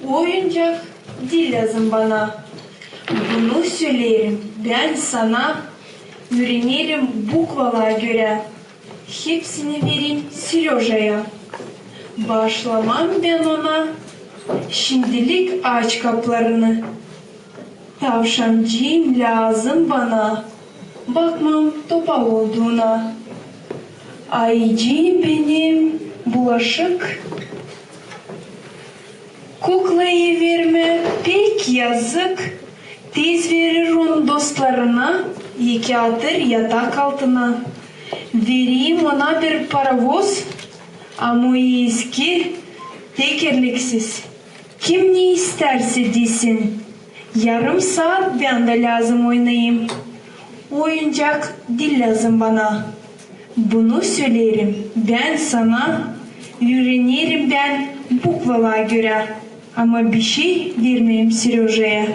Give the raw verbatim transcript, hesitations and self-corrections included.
Oyuncak diil lääzım bana. Bunu söleerim bän sana, üürenerim bukvalara görä. Hepsini vererim Serojaya. Baaşlamam bän ona şindilik aaç kaplarını. Tavşancıım lääzım bana, bakmam topa olduuna. Ayıcıım benim bulaşık. Kuklayı vermää pek yazık. Tez vererim onu dostlarına, ya ki atêr yatak altına. Vererim ona bir parovoz, ama o eski, tekerleksiz. Kim ne istärsä desin, yarım saat bän dä lääzım oynayım. Oyuncak diil lääzım bana. Bunu söleerim bän sana, üürenerim bän bukvalara görä, ama bişey vermeerim Serojaya.